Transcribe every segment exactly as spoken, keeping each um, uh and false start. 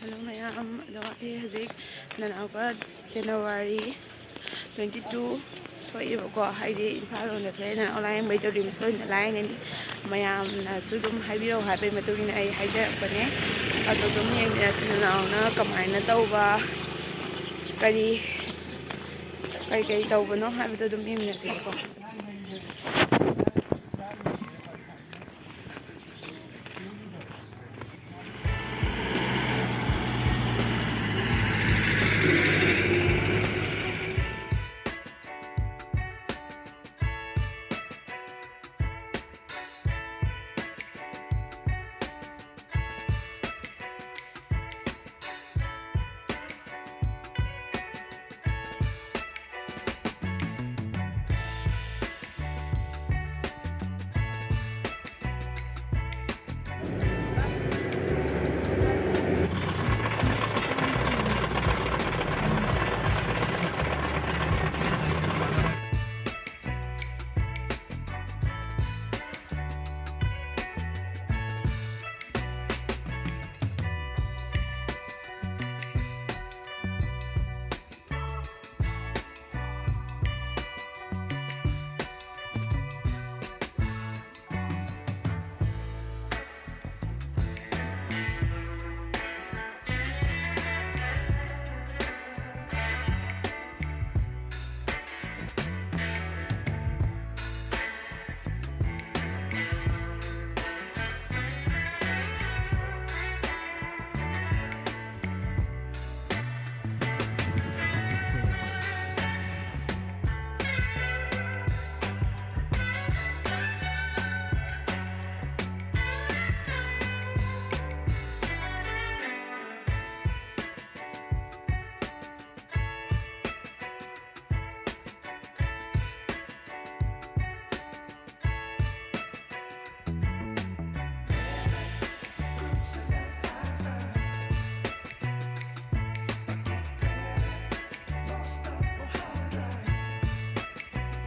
Hello ꯃꯌꯥꯝ, ꯑꯗꯣ ꯑꯩ ꯍꯧꯖꯤꯛ ꯅꯅꯥꯎꯒ January twenty two ꯊꯣꯛꯏꯕꯀꯣ, ꯍꯥꯏꯗꯤ ꯏꯝꯐꯥꯜ ꯂꯣꯝꯗ ꯊꯣꯛꯑꯦ꯫ ꯅꯅꯥꯎ ꯂꯥꯏꯌꯦꯡꯕꯩꯗꯣ ꯔꯤꯝꯁꯇ ꯑꯣꯏꯅ ꯂꯥꯏꯌꯦꯡꯒꯅꯤ꯫ ꯃꯌꯥꯝꯅꯁꯨ ꯑꯗꯨꯝ ꯍꯥꯏꯕꯤꯔꯛꯑꯣ ꯍꯥꯏꯕꯒꯤ ꯃꯇꯨꯡ ꯏꯟꯅ ꯑꯩ ꯍꯥꯏꯖꯔꯛꯄꯅꯦ꯫ ꯑꯗꯣ ꯑꯗꯨꯝ ꯌꯦꯡꯃꯤꯟꯅꯁꯤ ꯅꯅꯥꯎꯅ ꯀꯃꯥꯏꯅ ꯇꯧꯕ, ꯀꯔꯤ ꯀꯔꯤ ꯀꯔꯤ ꯇꯧꯕꯅꯣ ꯍꯥꯏꯕꯗꯣ ꯑꯗꯨꯝ ꯌꯦꯡꯃꯤꯟꯅꯁꯦꯕꯀꯣ꯫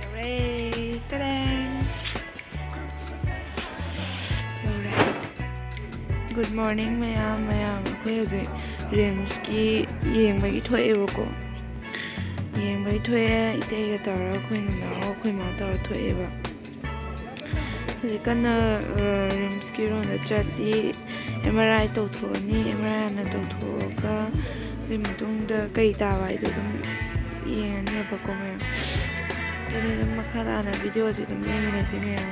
ꯌꯧꯔꯦ꯫ ꯇꯔꯦꯡ! ꯌꯧꯔꯦ꯫ Good morning ꯃꯌꯥꯝ, ꯃꯌꯥꯝ꯫ ꯑꯩꯈꯣꯏ ꯍꯧꯖꯤꯛ ꯔꯤꯝꯁꯀꯤ ꯌꯦꯡꯕꯒꯤ ꯊꯣꯛꯑꯦꯕꯀꯣ꯫ ꯌꯦꯡꯕꯒꯤ ꯊꯣꯛꯑꯦ, ꯏꯇꯩꯒ ꯇꯧꯔꯒ, ꯑꯩꯈꯣꯏ ꯅꯅꯥꯎ, ꯑꯩꯈꯣꯏ ꯃꯥ ꯇꯧꯔ ꯊꯣꯛꯑꯦꯕ꯫ ꯍꯧꯖꯤꯛ ꯀꯟꯅ, ꯑ, ꯔꯤꯝꯁꯀꯤ ꯔꯣꯝꯗ ꯆꯠꯂꯤ꯫ ꯑꯦꯝ ꯑꯥꯔ ꯑꯥꯏ ꯇꯧꯊꯣꯛꯑꯅꯤ꯫ ꯑꯦꯝ ꯑꯥꯔ ꯑꯥꯏ ꯍꯥꯟꯅ ꯇꯧꯊꯣꯛꯑꯒ, ꯑꯗꯨꯒꯤ ꯃꯇꯨꯡꯗ ꯀꯩ ꯇꯥꯕ ꯍꯥꯏꯗꯣ ꯑꯗꯨꯝ ꯌꯦꯡꯉꯅꯦꯕꯀꯣ ꯃꯌꯥꯝ꯫ ꯑꯗꯨꯅꯤ, ꯑꯗꯨꯝ ꯃꯈꯥ ꯇꯥꯅ ꯚꯤꯗꯤꯑꯣꯁꯦ ꯑꯗꯨꯝ ꯌꯦꯡꯃꯤꯟꯅꯁꯤ ꯃꯌꯥꯝ꯫